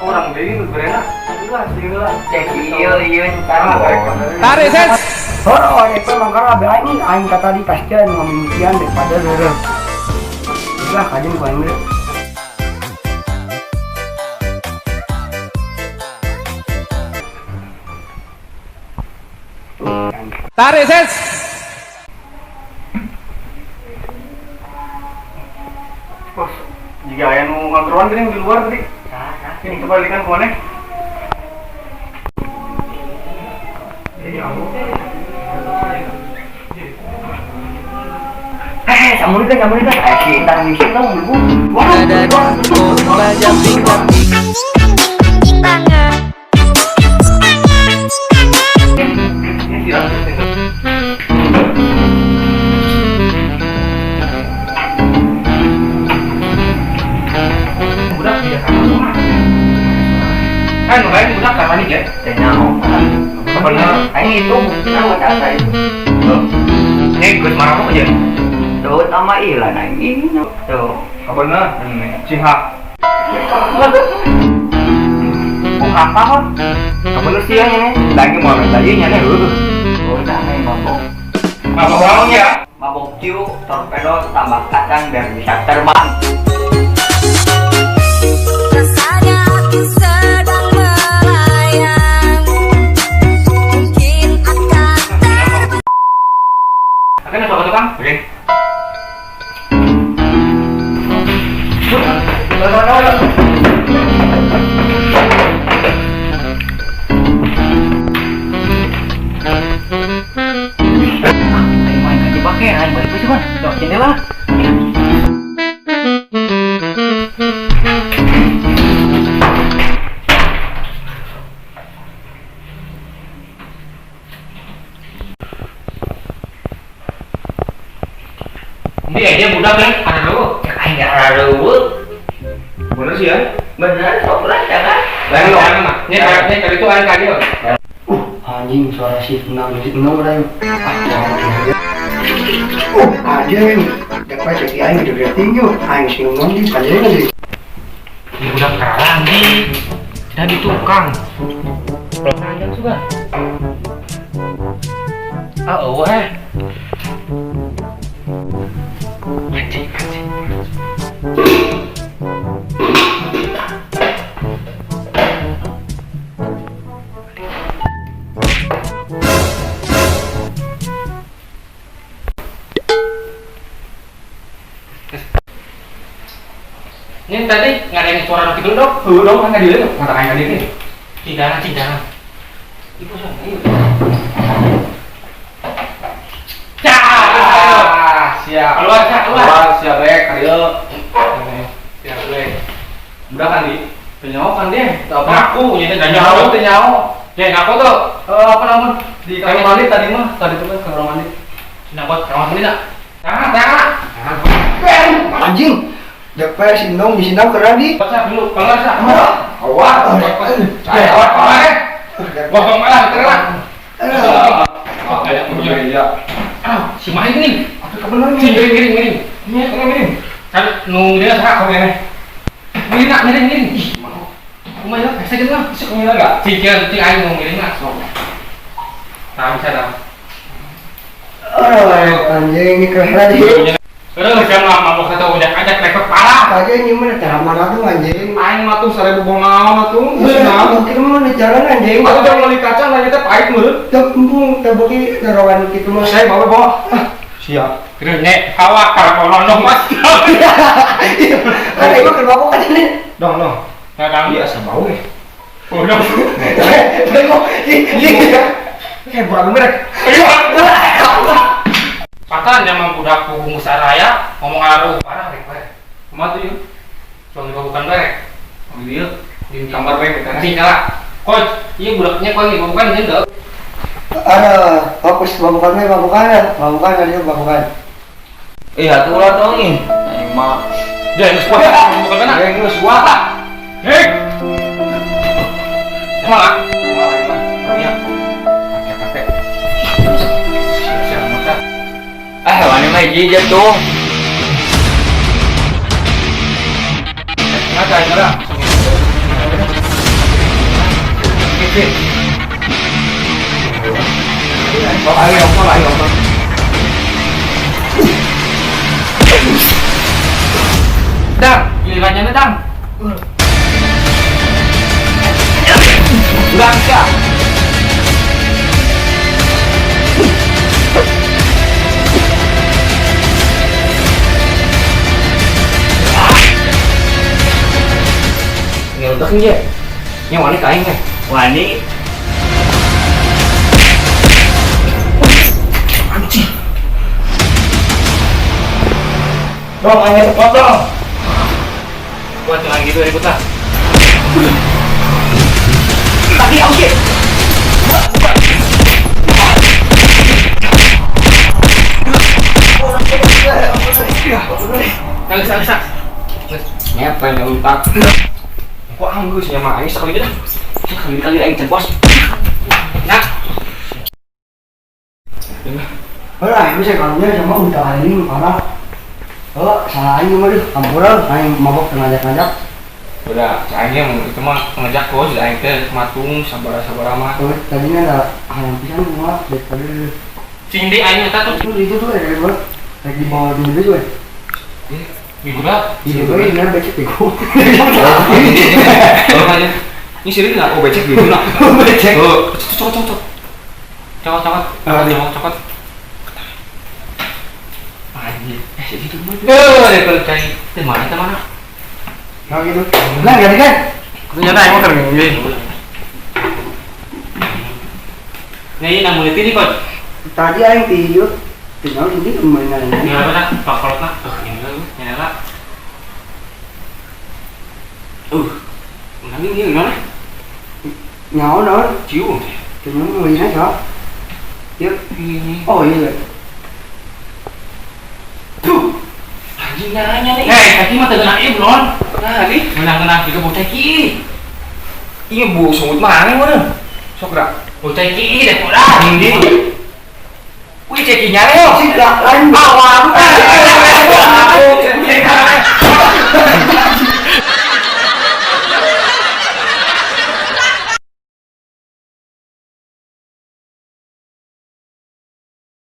Orang deui nu berena. Ulah sih lah. Cek ieu ieu Tarik ses. Oh, itu mangkara abe aing aing kata tadi kasihan ngamimitian daripada reureun. Udah kajen ku aing deui. Tarik ses. Bos, jika aya nu nganteruan geuning di luar tadi. Ini coba lihat ke mana? Eh, samunika samunika. Eh, si entar misi dong, Bu. Budak dia sama. Kan lain budak sama nih ya. Teh nyaho. Bener. Aing itu buktina data itu. Ini geus marah apa aja? Tuh sama ilan aing. Tuh. Bener. Cihak. Bukan apa kok? Bener sih ya ini. Lagi mau minta ieu nya heueuh. Udah aing mabok. Mabok naon ya? Mabok ciu, torpedo tambah kacang biar bisa terbang. Rasanya aku sedang melayang. Mungkin akan terbang. Akan sok tukang? Oke. Aing main kajebak ya, aing balik sih, Bang. Tuh, jendela. Ini aja budak kan? Ada dulu. Cek aing gara reueuh. Bener sih ya. Bener, sok lah jangan. Lain lain mah. Ini kayaknya kali itu aing kali. Anjing suara si enam orang. Ah, jangan. Anjing. Dapat cek aing gede tinggi. Aing sing ngomong di panjenengan deui. Ini budak karang nih. Jadi tukang. Pelanggan juga. Ah, eueuh eh. Anjing, anjing. Ini tadi ngadain suara gitu dong. Tuh dong kan ngadirin, mata kayak ngadirin. Cidana, cidana. Ibu sama ibu. Cah, Siap. keluar, cah, keluar. Keluar siap rek, kadieu. Siap, boleh. Budak kan di teu nyaho kan dia. Teu apa? Ngaku, nyata nggak Nyaho nyaho. teu nyaho. Ya, ngaku tuh. Apa namanya? Di kamar mandi tadi mah, tadi tuh kan kamar mandi. Nah, buat kamar mandi nak. Tangan, tangan. Anjing. Dapat si Nong di sini keren di. Baca dulu, keluar, cah. Awas. Saya awak, keluar, eh. Bohong malah, terang. Ah, Kayak punya. iya. Ah, si Mahi nih. Apa kebenaran Si miring, miring, miring. Ini miring. Kan nunggu dia sah, kau ini. Miring, nak, miring, miring. Ih, mau. Kumaha ya, saya gitu lah. Bisa miring enggak? Cing, cing, aing mau miring lah. Sok. Nah, bisa dah. Anjing ini keren di. Terus jam lama mau kata udah ajak repot parah. Kagak ini mah cara mana tuh anjing. Aing mah tuh 1000 bongaon atuh. Geus naon? Mungkin mah jalan anjing. Atuh jang meuli kacang nanya teh pahit meureun. Teu embung, teu beuki dorongan kitu mah. Saya bawa bawa. Ah, siap. Terus nek awak kalau kolonong mas. Kan aing mah keur mabok kan ini. Dong, dong. Kadang Iya, asa bau eh. Udah. Tengok, ih, Kayak bukan merek. Patan yang budak pengusaha raya ngomong aruh parah rek we. Kumaha tuh ieu? Soalnya bukan merek. Oh, iya. Di Kamar we kita. Nanti kalah. Coach, iya budaknya kok ini bukan ini dok. Aduh, fokus mabukan we, mabukan, mabukan dia mabukan. Eh, atuh ulah dong ih. Aing mah Dia yang kuat, bukan mana? Aing geus kuat. Hei. Malah. Iya. Kakek-kakek. Siap, siap, eh wani Kayak gini tuh. Nah, kayak lah. Oke. Ayo, ayo, ayo. Dang, gilirannya dang. Bangka. Ngeludak nih ya. Ini wani kain ya. Wani. Anjing. Dong, ayo cepat dong. Buat jangan gitu ribut lah. Tapi oke. Nggak bisa. Ngepen yang lupa. Kok anggus ya mah, aing sekali dah. Kali-kali aing can bos. Nah. Lah, bisa kalungnya sama udah ini parah. Oh, salah aing mah deh, ampura aing mabok ngajak-ngajak. Udah, aingnya itu mah ngajak kok, aing teh matung sabar-sabar mah. Oh, tadinya ada hayang pisan mah daripada cing di aing eta tuh. Itu tuh ada gua. Lagi di bawah dulu tuh. Minggu lah. Iya, gue ini becek bego. Oh, aja. Ini sini enggak oh becek gitu lah. Becek. Oh, cokot cokot. Cokot cokot. Cokot cokot. Anjir. Situ mah. Eh, cari teh mana teh mana? Nah gitu. Nah, ganti kan? Ternyata emang keren gini. Nah, ini namun itu nih, Coach. Tadi aing tidur. Tinggal ini kemana ini? Ini apa nak? Pak kolot nak? Ini lah, ini lah. Mana ini gimana? Nyawa naon? Cium. Cium ngeuina sok. Yuk. Oh iya. Tuh. Anjing nanya nih. Eh, kaki mah teu geunah ieu, Bron. Nah, nih menang-menang juga bocah ki. Iya, bu, sungut mana mana? Sok gerak. Bocah ki deh, udah. Ini. Wih, cekinya leo. Sih, lain. Awal bukan.